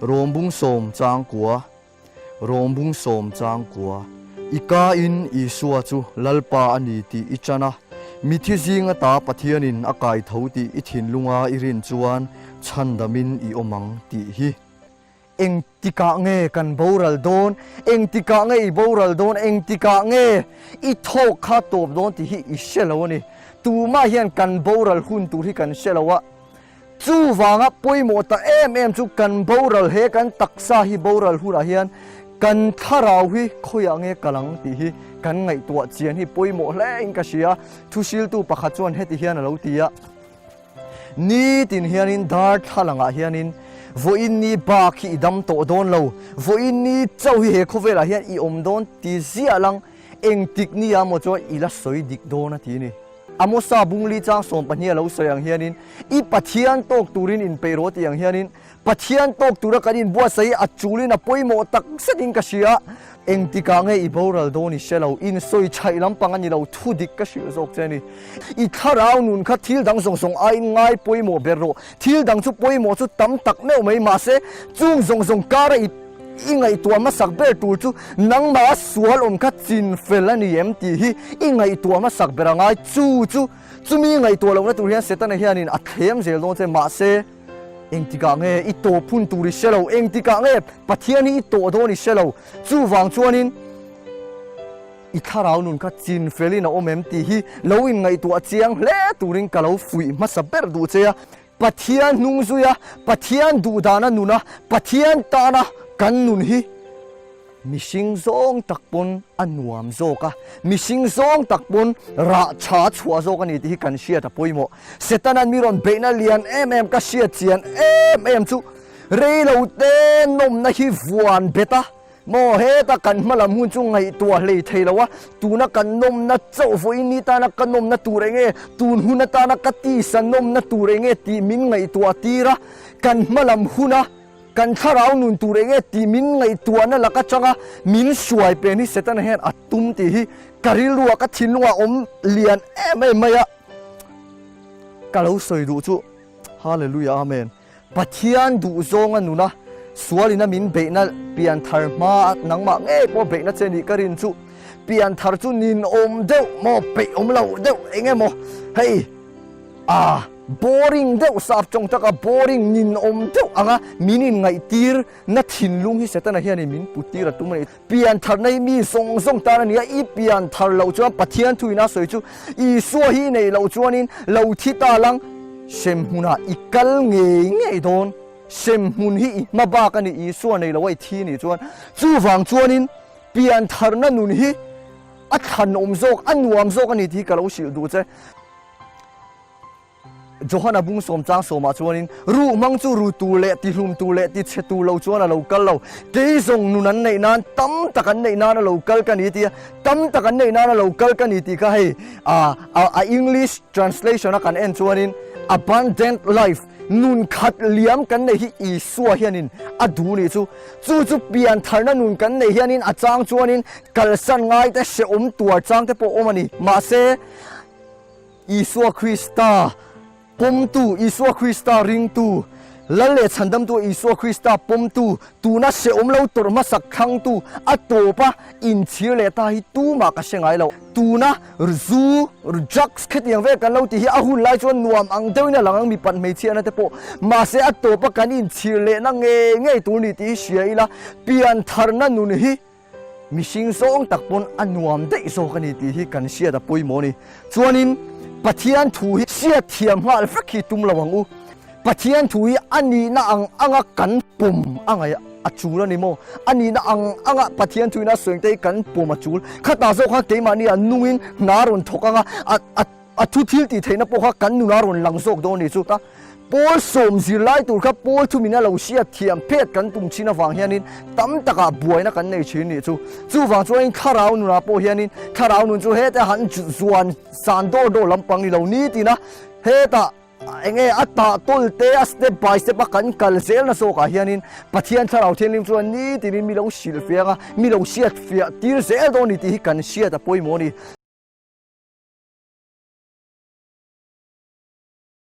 Rawmbung sawm chang kua Rawmbung sawm chang kua I ka in Isua chu Lalpa a ni tih i chan a, mithi zing ata Pathianin a kai tho tih i thinlunga i rin chuan chhandamin i awm ang tih hi. Engtikah nge kan boral dawn? Engtikah nge i boral dawn? Engtikah nge i thawk kha tawp dawn tih hi i hre lo a ni. Tumah hian kan boral hun tur hi kan hre lo a. Chuvanga pawimawh ta em em chu kan boral he kan taksa hi boral hunah hian kan thlarau hi khawiah nge kal ang tih hi kan ngaihtuah chian hi pawimawh hle in ka hria. Thuhriltu pakhat chuan heti hian a lo ti a, Nitin hianin darthlalangah hianin vawiin ni bak hi i dam tawh dawn lo, vawiin ni chauh hi he khawvelah hian i awm dawn ti ziah lang, engtik nia maw chuan i la sawi dik dawn a ti a ni. Amosa bungli chang 12 a lo sawi ang hianin, I Pathian tawk turin inpeih rawh tih ang hianin, Pathian tawk tura kan inbuatsaih hi a chulin a pawimawh tak zetin ka hria. Engtikah nge i boral dawn i hre lo, insawi chhaih lampang a ni lo, thu dik ka hrilh zawk che a ni. I thlarau nun kha thil dang zawng zawng aiin ngai pawimawh ber rawh. Thil dang chu pawimawh chu tam tak meuh mai, mahse chung zawng zawng kara i I ngaihtuah hmasak ber tur chu nangmah a sual awm kha chin fel a ni em tih hi i ngaihtuah hmasak ber a ngai. Chu chu chumi ngaihtuah lohna tur hian Setana hianin a thlem zel dawn che. Mahse, engtikah nge i tawp hun tur i hre lo, engtikah nge Pathian hi i tawh dawn i hre lo. Chuvang chuanin i thlarau nun kha chin felin a awm em tih hi lo inngaihtuah chiang hle turin ka lo fuih hmasa ber duh che a. Pathian hnung zui a, Pathian duh dana nun a, Pathian tana kan nun hi mihring zawng tak pawn a nuam zawk a, mihring zawng tak pawn rah tha chhuah zawk a ni tih hi kan hriat a pawimawh. Setana'n mi rawn beihna lian em em ka hriat chian em em chu reilo te nawmna hi vuan bet a, Maw heta kan hma lam hun chu ngaihtuah hlei thei lo a, tuna kan nawmna chauh vawiin ni tana ka nawmna tur eng nge, tun hun atana ka tisa nawmna tur eng nge tih min ngaihtuah tir a, kan hma lam huna kan thlarau nun tur eng nge tih min ngaihtuahna lak atanga min hruai pen hi Setana hian a tum tih hi ka rilruah ka thinlungah awm lian em em mai a, ka lo sawi duh chu Hallelujah Amen. Pathian duh zawnga nuna sualina min beihna pian thar hma nangmah ngei pawh beihna che nih ka rin chu pian thar chu ninawm deuh maw peih awm lo deuh eng emaw hei a boring deuh sap tawng taka boring ninawm deuh anga min inngaihtir na thinlung hi Setana hianin min put tir a tum a ni. Pian tharna hi mi zawng zawng tan a ni a, i pian thar loh chuan Pathian thuin a sawi chu Isua hi neih loh chuanin lo thi ta lang hremhmunah i kal ngei ngei dawn. Hremhmun hi i hma bak a ni, Isua nei loh a i thi nih chuan. Chuvang chuanin pian tharna nun hi a thlanawm zawk, a nuam zawk a ni tih hi ka lo hrilh duh che. Johana bung sawm chang sawmah chuanin, Ruh hmang chu ru tur leh tihlum tur leh tichhe tur lo chuan a lo kal lo. Kei zawng nun an neih nan tam tak an neih nan a lo kal ka ni tia, tam tak an neih nan a lo kal ka ni tih kha hei a a English translation a kan en chuanin abundant life, nun khat liam kan neih hi Isua hianin a duh nih chu. Chu chu pian tharna nun kan neih hianin a chang chuanin kalsan ngai te hrehawm tuar chang te pawh awm a ni. Mahse. Isua Krista pawmtu, Isua Krista ringtu, Lal leh Chhandamtu Isua Krista pawmtu, tuna hrehawm lo tawrh hmasak thlangtu, a tawpa inchhir leh ta hi tumah ka hre ngai lo. Tuna zu, drugs khetiang vel kan lo tih hi a hun lai chuan nuam ang deuhin a lang ang mipat hmeichhiahna te pawh. Mahse a tawpa kan inchhir lehna ngei ngei tur ni tih hi hria ila, piantharna nun hi Mihring zawng tak pawn a nuam daih zawk a ni tih hi kan hriat a pawimawh a ni. Chuanin Pathian thu hi hriat thiam nghal vek hi tum lo ang u. Pathian thu hi a nihna ang anga kan pawm a ngaih a chul a ni maw? A nihna ang anga Pathian thuin a sawi te hi kan pawm a chul. Khatah zawk khan keimahni a nungin hna rawn thawk anga a a A thu thil tih theihna pawh kha kan nuna rawn lang zawk dawn ni chu. Pawl sawm zirlai tur kha pawl thumin a lo hriat thiam phet kan tum thin avang hianin tam takah buaina kan nei thin ni chu. Chuvang chuanin thlarau nunah pawh hianin thlarau nun chu heta han zuan san dawr dawr lampang ni lo nitin a, hetah eng nge a tah tawl te a step by step a kan kal zelna zawkah hianin Pathian thlarau thianghlim chuan nitinin mi lo hrilh fiang a, mi lo hriat fiah tir zel dawn ni tih hi kan hriat a pawimawh a ni.